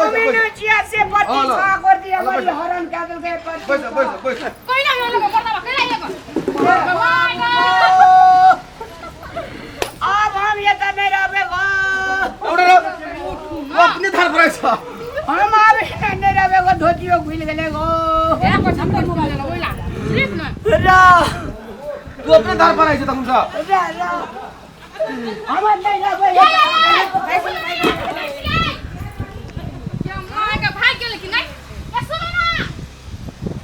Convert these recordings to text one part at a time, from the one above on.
हमें बैस ना छिया से पति हाँ, ला। सा कर दिया ला, हमारी बैठ। हरण कह देलकै पति बैस बैस बैस कोई ना होलो मर्दाबा कोई ना होलो आब हम एतऽ नहि रहबै गो उठे रे अपने धार पर छ हम आब एतऽ नहि रहबै गो धोतियो खुलि गेलै गो ए को झमको मोबाइल ला ओइला सिर्फ न रा तू अपने धार पर आई छ तखन सँ रा रा हम नहि रहबै क्या मां के भाग गेल कि नहीं ए सुनो ना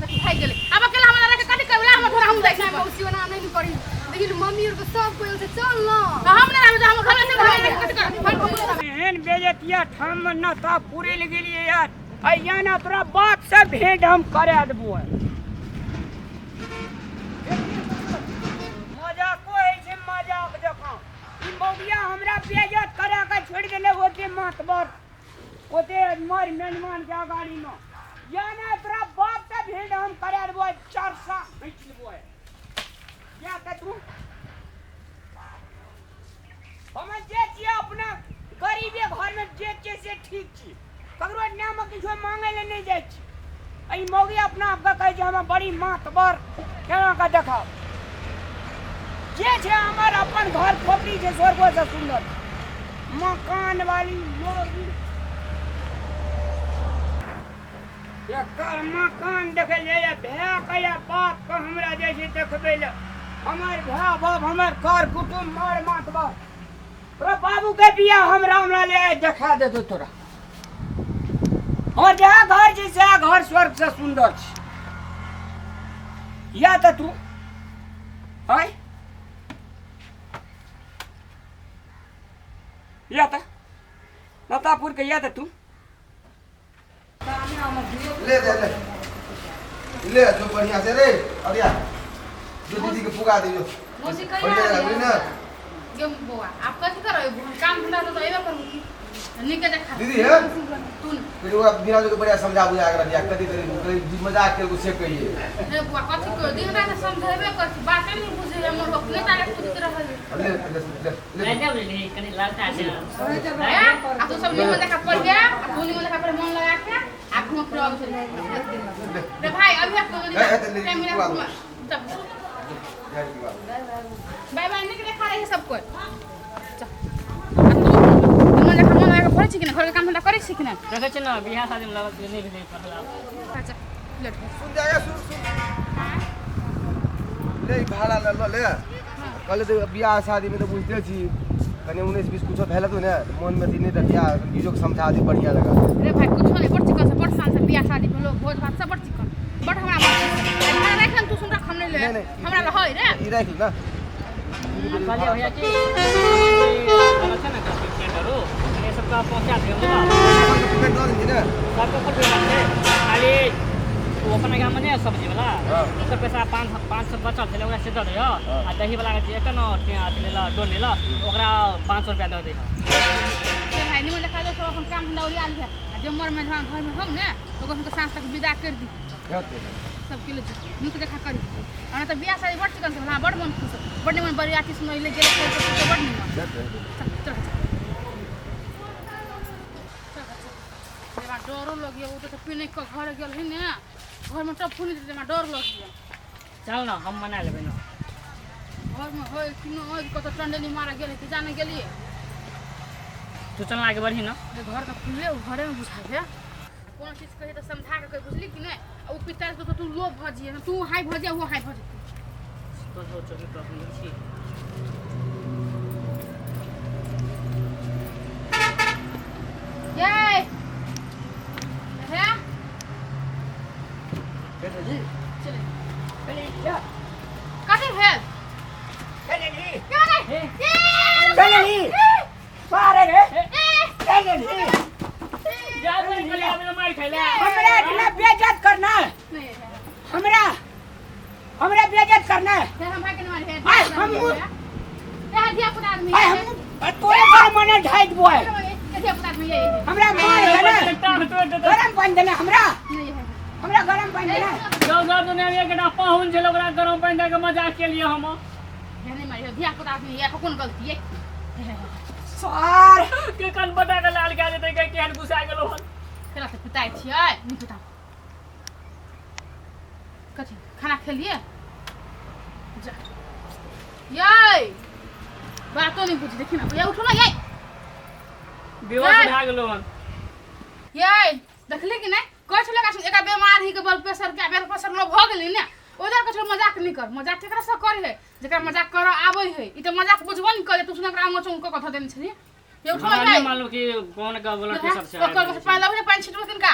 देखी भाग गेल अब अकेला हमरा रख कथि करबला हम थोड़ा हम जाइ छी मौसी ओना नहि करी देखिन मम्मी और के सब कोई से चल ना हम नहि रहबै हम घर में से कथि करब एहन बेजतिया ठाम में न ता पूरे ले गेलियै यार अइया ना तोरा बाप से भेंट हम करा देबो मजाको होइ छै मजाक जकाँ ई मौगिया हमरा बेइज्जत करा के छोड़ि देले ओते मातबर ओते मर मेहमान के अगाड़ी में या ना तोरा बाप से भेंट हम करा देबो चार सा घींच लेबो क्या त तू हम जे छियै अपना गरीबे घरमे जे छियै से ठीक छी ककरो नाम किछो मांगै लए नहि जाइ छी एहि मौगी अपना आपके कहै छै हम बड़ी मातबर केना कऽ देखाउ जे छै हमर अपन घर खोपड़ी छै स्वर्गोसँ सुन्दर मकान वाली मौगी एकर मकान देखै लए भाय के या बाप के हमरा जाइ छै देखबै लए हमर भाय बाप हमर कर कुटुम्ब मर मातबर तोरा बाबू के बियाह हम रामलाल आइ देखा देतो तोरा हमर जहाँ घर छै सएह घर स्वर्ग से सुन्दर छै या तऽ तू आय या तऽ लतापुर के या तऽ तू ले ले ले ले जो बढ़िया से रे अरे यार जो दीदी के पुगा दियो मौसी बढ़िया कहिया लागली ना गे बौआ आप कथी करबै काम धंधा तो एबे करू की नीके देखा दीदी है तू फिर वो बिना जो बढ़िया समझा बुझा के रखिया कदी कदी कदी मजाक के गुस्से कहिए रे बौआ कथी करू दिन रात समझेबे कर छी बाते नहीं बुझे हमर अपने तारे पूछैत रहल ले ले ले ले नहि देब ले कनि लालचा छै आ तू सब निमन देखा पढ़ गया आ तू निमन देखा पढ़ मन लगा के आ घूम फिर आबै छै रे भाई अभी आप ए, ए, ले, टाइम मिला पुगा घूम दो। तब यार की बात बाय बाय निक देखा रही है सब कोई चल। आ तू निमन देखा मन लगा के पढ़ै छी कि ना घर के काम धंधा करै छी कि ना देखै छी ने बियाह शादीमे लगल नहि भेलै पढ़ला अच्छा लेट सुन जाएगा सुन सुन ले ई भाड़ा ले लो ले कहले तो बियाह शादी में तो बुझते छी कनि उन्नीस बीस कुछो भेल तो ने मन में अथी नहीं रखिया जीजो के समझा दी बढ़िया लगा रे भाई कुछो नहीं बड़ चिकन से बड़ शान से बियाह शादी भेलो भोज भात सब बड़ चिकन बड़ हमरा मन छै। भाड़ा राख तू सुन रख हम नहीं ले नहीं, नहीं। हमरा रहै रे ई राख ले ना कहलियै भैया कि छै ने टेंडरो कनि सबके पहुँचा दियौ बुझल पेमेंट दऽ देली ने सबके कुल पेमेंट छै खाली ओ अपना गाममे नहि सब्जी वाला हाँ। ओकर पैसा 500 बचल छलै ओकरा से दऽ दियौ हाँ। आ दही वाला के जे एतऽ ने अथी लेलक डोल लेलक ओकरा 500 रुपया दऽ दियौ रे भाई निमन देखा दो सब अपन काम धंधा ओरिया लिहे आ जे मर में घर में हम ने ओकर हुनका साँझ तक विदा कर दी सब के ले नीक देखा करी हमरा तऽ बियाह शादी बड़ चिकन से भेल बड़ मन खुश बड़ निमन बरियाती सुनैले गेल बड़ निमन चल चल चल हमरा डरो लगिया ओ तऽ पीने के घर गेल है ने घर में टप फुनि देते हमरा डर लगिया चल ने हम मना लेबै ने घर में होय कि न होय कतऽ टंडली मारा गेल है कि जाने गेलिए तू चल आगे बढ़ी ने जे घर तऽ खुले ओ घरे में बुझाबे कोनो चीज कही तऽ समझा के कही बुझली कि नहि आ ओ पिता तो तू लो भऽ जिए तू हाई भऽ जा वो हाई भऽ जेतै तो चौकी पर अपन छी ये हे चले कथी भेल क्यों नहीं चलही सारे रे चलही जा तू आदमी मार खैला हमरा इतना बेइज्जत करना है नहीं हमरा हमरा बेइज्जत करना है फिर हम भाई के मारे आय, हमहूँ- ये धिया पुता आदमी आय हम तोरे पर मने ढाई देबो है ये धिया पुता आदमी ये है हमरा मार देना गरम पानी देना हमरा नहीं है हमरा गरम पानी देना जाओ जाओ दुनिया में एकटा पाहुन छल ओकरा गरम पानि दऽ के मजाक केलियै हम ये नहीं मारे धिया पुता आदमी ये कोन गलती है सार के कन बटा के लाल कए देतै के केहन गुस्सा गेलो हन फिर पिताइ छियै नहि पिता कथी खाना खेलिए जा यै बातो नहि बुझ देखी ना भैया उठो ना यै बेहोश भए गेलो हन यै देखली कि नहि कहै छलै एकरा एकरा बेमार ही के ब्लड प्रेशर के ब्लड प्रेशर लो भऽ गेलै ने ओजर कहै छलै मजाक नहि कर मजाक केकरा से करे है जेकरा मजाक करऽ आबै है ई तऽ मजाक बुझबो नहि करे तू सुन एकरा आंगो चौंक कऽ धऽ देने छलियै ये उठो हमरा यै नहि मालूम कि कोन का ब्लड प्रेशर छै ओकर बस पानि लाबू ने पानि छिटबो किनका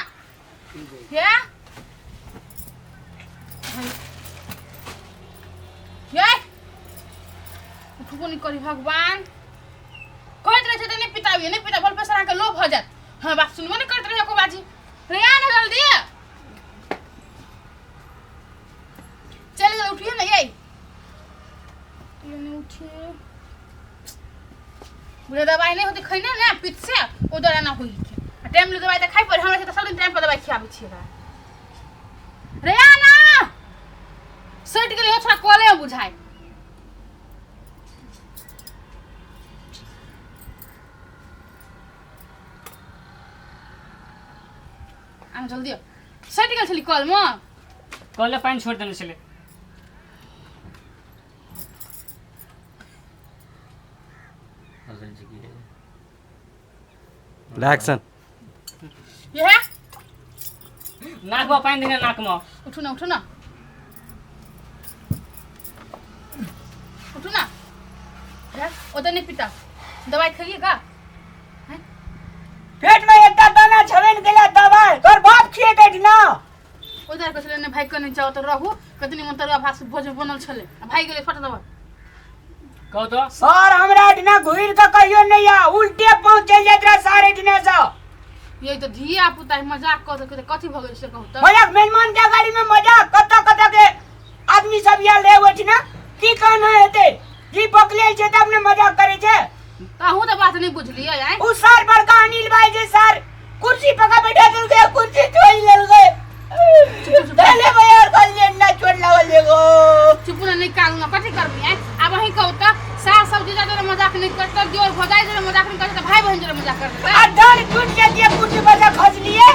हे ये उठबो नहि करी भगवान कहैत रहै छै तऽ नहि पिताबियै नहि पिता ब्लड प्रेशर अहाँके लो भऽ जायत हँ बात सुनबो नहि करैत रहै एको बाजी रे आ ने जल्दी चलि गेल उठिए ने यै ये नहीं उठिए बुढ़े दवाई नहीं होती खैने ने पित से ओ दौरा ना होई के आ टाइम ले दवाई त खाइ पर हमरा से त सब दिन टाइम पर दवाई खियाबै छियै एकरा। रे आ ना सटि गेलै हो छोड़ा कॉले में बुझाइ आना जल्दी आउ। सटि गेल छली कॉल में कले पानि छोड़ि देने छलै एक्शन ये है नाक में पानि देने नाक में उठू ना उठू ना उठू ना है ओतऽ नहि पिता दवाई खेलिए का पेट में एकटा दाना छबे ने गेला दवाई तोर बाप खिएतै ना ओहि दुआरे कहै छलै नहि भागि कऽ नहि जाउ तऽ रहू कतनी मन तरुआ भात भोज बनल छलै आ भागि गेलै फट दवा कहू तो सर हमरा एहिठिना घुरि कऽ कहियो नहि आ उल्टे पाँव चलि जाइत रहे सर एहिठिना सँ ये तऽ धिया पुता मजाक कऽ देलकै तऽ कथी भऽ गेल से कहू तऽ मजाक मेजमान के गाड़ी में मजाक कतऽ कतऽ के आदमी सब आयल रहे ओहिठिना की कहना हेतै जी बकले छै तब ने मजाक करै छै तऽ अहूँ तऽ बात नहि बुझलियै आँय उ सर बड़का अनिल भाई जे सर कुर्सी पका बैठा देलकै कुर्सी छोड़ लेलकै पहले भैया कहलियै ना छोड़ लागल एगो चुप ना नहीं कानू ना कथी करबी आँय आब अहीं कहू तऽ सास सब जीजा जोरे मजाक नहि करतै दियोर भौजाइ जोरे मजाक नहि करतै तऽ भाय बहिन जोरे मजाक करतै आ डर टूट के कुर्सी पर से खसलिए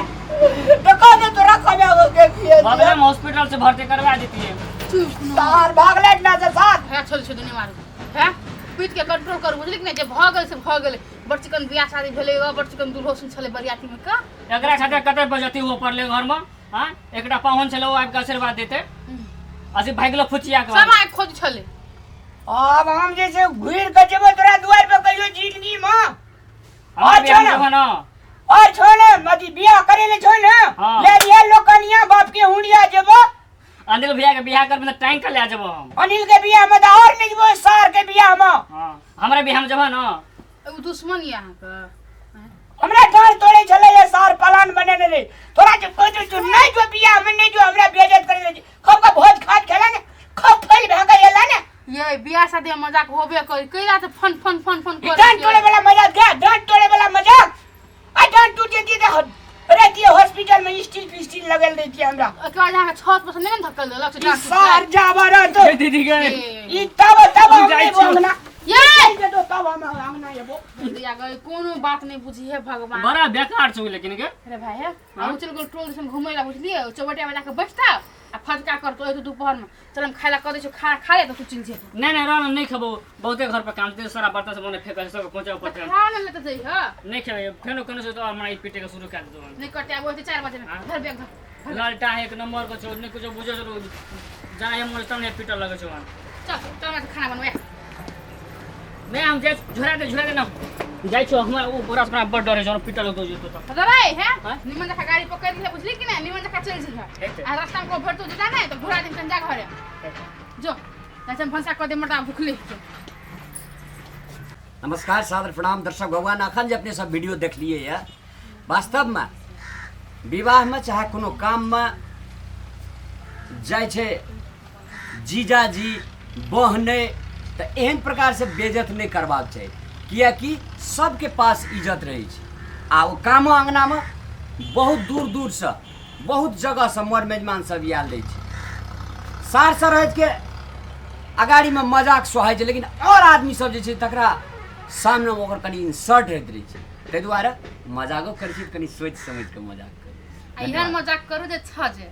तो कह दे तोरा खजा हो के किए बगले में हॉस्पिटल से भर्ती करवा देतिए चुप ना सार भागले ना से सार है छोड़ छोड़ दुनिया मारू है पीट के कंट्रोल करू बुझली कि नहि जे भऽ गेल से भऽ गेलै बड़ चिकन बियाह शादी भेलै बड़ चिकन दुल्हो सुन छलै बरियाती में का एकरा खातिर कते बजती हुआ पड़ले घर में हाँ एकटा पाहुन छलै ओ आबि के आशीर्वाद देते असी भागि गेलो फुचिया के सब आँखि खोज छलै अब हम जैसे घुर के जेबो तोरा दुआर पे कहियो जिंदगी में हमरा और बियाह में छोड़। जबो ना और छो ने मती बियाह करे ले छो ने हाँ। ले लिया लोकनिया बाप के हुंडिया जेबो अनिल भैया के बियाह करबे त टाइम के ले जेबो हम अनिल के बियाह में तो और नहीं जेबो सार के बियाह में हाँ हमरा बियाह में जबो ना ओ दुश्मन यऽ अहाँके हमरा डांड तोड़े छले ये सार पलान बनेने रे तोरा जे कोइ तू नहीं जो बियाह में नहीं जो हमरा बेइज्जत करे रे खूब का भोज खात खेला ने खूब फैल भए के एला ने ये बियाह शादी में मजाक होबे करी कैला तऽ फन फन फन फन ई डांड तोड़े वाला मजाक गया डांड तोड़े वाला मजाक आ डांड टूट जेती त रहती हॉस्पिटल में स्टील पिस्टील लगल रहती हमरा ओहिके बाद अहाँके छत पर से नहि ने धक्कल देलक से ई डांट सार जाबर तो दीदी के ई तब तब हम जाइ नहीं छियौ। अंगना ये चल जेतो तब हम अंगना एबो दिया गई कोनो बात नहीं बुझी है भगवान बड़ा बेकार छौ लेकिन के अरे भाई है हम चल गेल टोल दिसन घुमै ला बुझलियै चौबटिया में जाके बैठता आ फटका करतो एतो दोपहर में चल हम खाय ला कह दै छियौ खाना खा ले तऽ तू चलि जेबो नहीं नहीं रह नहीं खेबो बहुते घर पर काम छै सारा बर्तन सब मने फेकल सब पहुंचाबे तऽ पड़तै खा ने लेते जइह नहीं खेबै फेनो कोनो से तो हमरा ई पीटे के शुरू कर देतो नहि करते आब ओते 4 बजे में हाँ। धर बैग धर ललटा एक नंबर को छौ नहीं कुछो बुझे छौ जाए मोर तब नहीं पीटल लगे छौ चल चल हमरा खाना बनबै नहीं हम जाय झुरा दे ना जाइ छौ हमरा ओ बोरा से बड़ डरे छौ पीटल लगतो जेतो तऽ तो रे है हाँ? निमन जखा गाड़ी पकड़ लिहे बुझली कि नहीं निमन जखा चल जइह हेतै। आ रास्ता में को भरतो जेता नहीं तो घुरा दिन जा घरे जो नहीं तो हम भनसा कर दे मटा भूखले नमस्कार सादर प्रणाम दर्शक भगवान अखन जे अपने सब वीडियो देखलिए यऽ वास्तवमे विवाहमे चाहे कोनो काममे जाइ छै जीजाजी बहने तऽ एहन प्रकारसँ बेइज्जत नहि करबाक चाही किएकि सबके पास इज्जत रहै छै आ ओ कामो अङ्गनामे बहुत दूर दूरसँ बहुत जगहसँ मर मेजमान सब आयल रहै छै सार सरहदके अगाड़ीमे मजाक सोहाइ छै लेकिन आओर आदमी सब जे छै तकरा सामनेमे ओकर कनि इन्सल्ट होइत रहै छै ताहि दुआरे मजाको करै छी तऽ कनि सोचि समझि कऽ मजाक करू। आ एहन मजाक करू जे छजे।